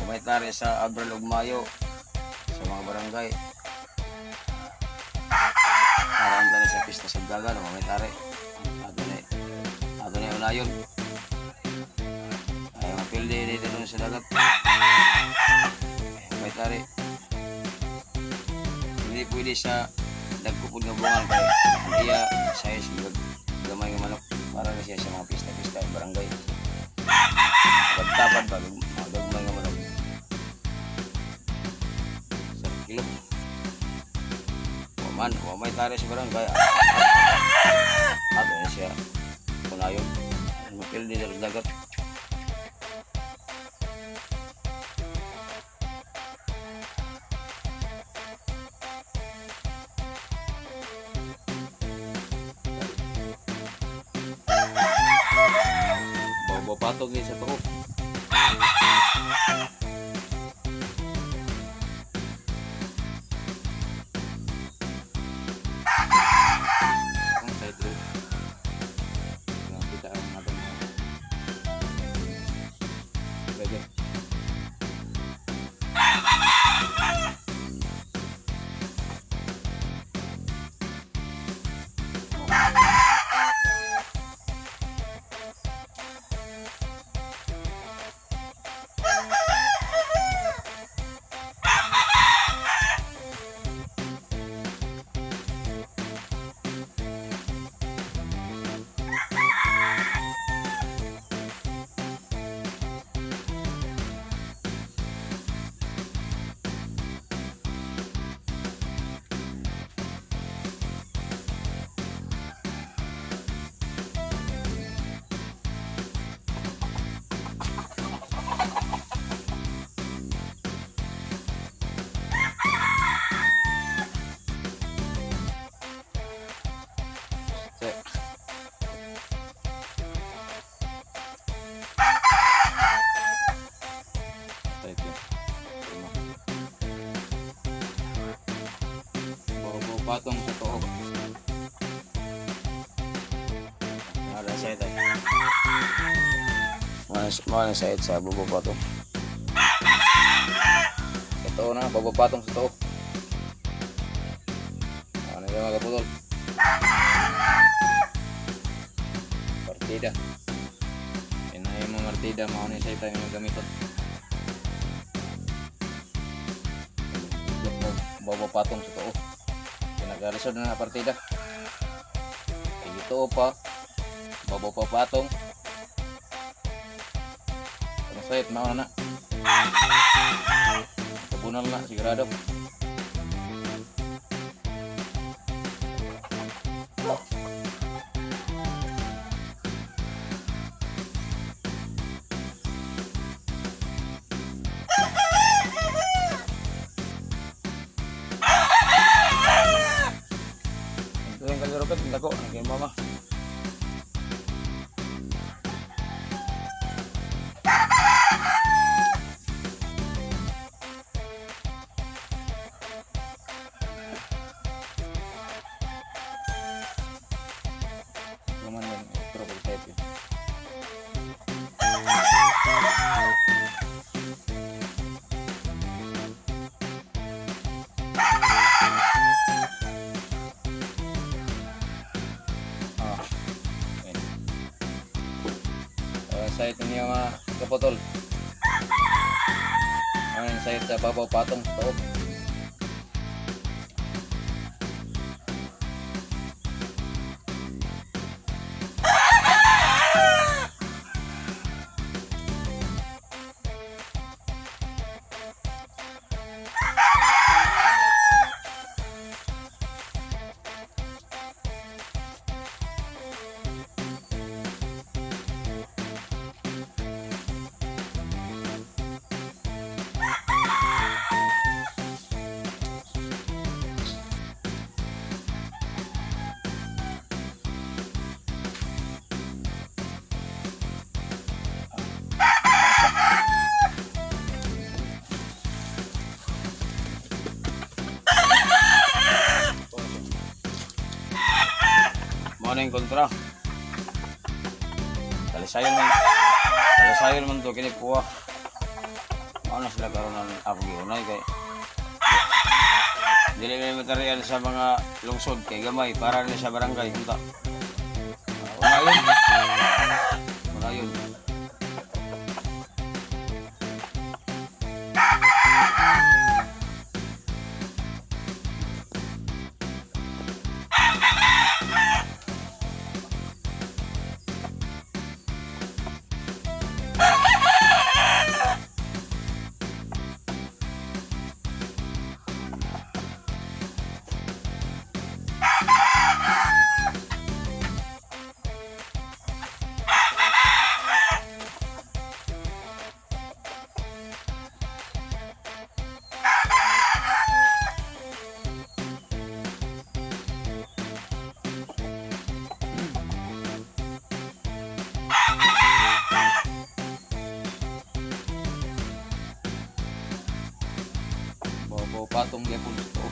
May tari sa Abril ug Mayo sa mga barangay. Parang tani sa pista sa daga no, may tari. Ato na ato na unayon. Ay mapildi dito dun sa dagat. Ay, may tari. Hindi pwede sa dagkupod nga buwan kay ang iya size gamay nga manok para na siya sa mga pista-pista sa barangay. Pagtapad ba mga gagmay nga manok. Sa kilo. Waman, wamay tari sa barangay. Ato na siya. Kunayon. Mapildi sa dagat. Babaw patong ni sa tuo. Ang side road. Nakita ang atong pwede. Se. Type yun. Lima. Babaw patong sa tuo. Mga sa ay. Mga na site sa bubo pa to. Sa tuo na, babaw patong sa tuo. Ano yung mga kaputol? Partida. Inahin mo partida, mauna yung site yung gamiton. Babaw patong sa tuo. Pinagalisod na na partida. Ay ito pa. Babaw pa patong. Ang site, mauna na. Tabunal na, sigurado. Ito yung kalirupit, dako, naging mama. Naman yung trouble type yun. Ah. Yan. Site niyo mga kapotol. Ano yung site sa babaw patong sa tuo. Mo na yung kontra. Talisayon man. Talisayon man to kini kuha. Mao na sila karon ang ako giunay kay dili may material sa mga lungsod kay gamay para na sa barangay unta. Una yun. Una yun. Babaw patong gyapon sa tuo.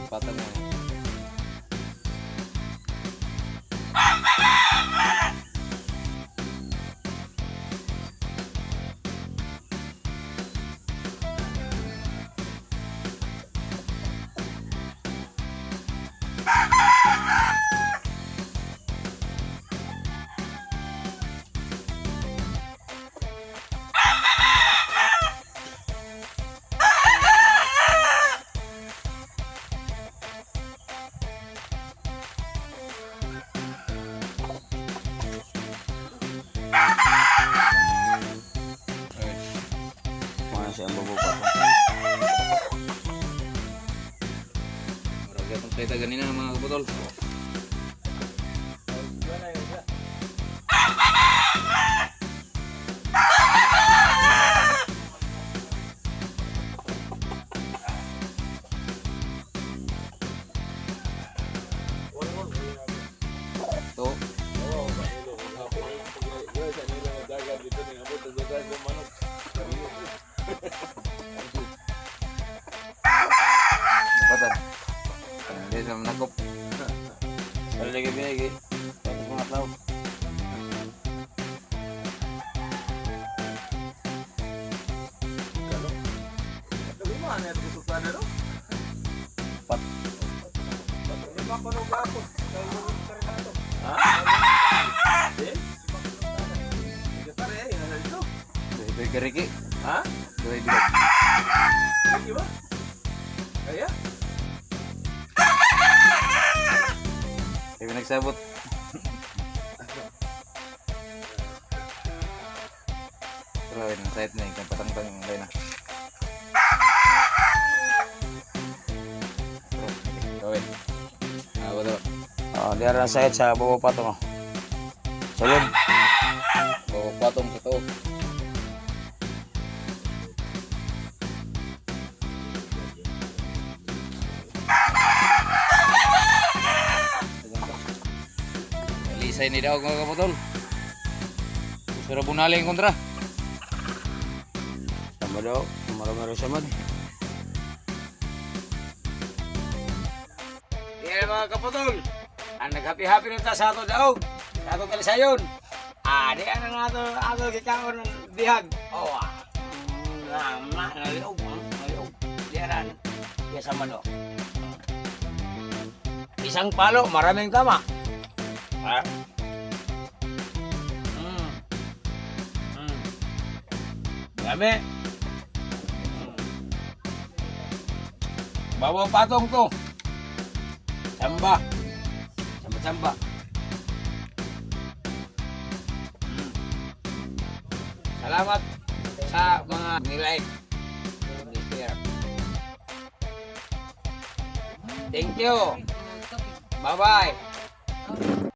Patang mo. Mao na siya ang babaw patong. Murag gyapon sa ita ganina, mga kaputol. To. Napatan. Hindi sila manakop. Sa lagi binigay. Tapos mga tao. Pat. Duhay kariki. Ha? Duhay duhay. Sige ba? Kaya? Kaya nagsabot. Pero ayun, ang site na yun. Kaya patangtang yung na. Pero, gawin. Ah, wala. Oh, diara na sayad sa babaw patong. Oh. Sulod. Bawa patong sa tuo. Lisay ni daw, mga kaputol. Sura bunali ang kontra. Tama daw, marami sa man. Yan, mga kaputol. Ang naghappy-happy na ta sa ato daog. Sa ato talisayon. Ah, di ana na ato ato gikaon ng bihag. Oh, ah. Na, naliog, naliog. Di aran. Di sa manok. Isang palo, maraming tama. Ha? Dami. Bawa patong to. Samba. Samba-samba. Salamat sa mga nilike. Share. Thank you. Bye-bye.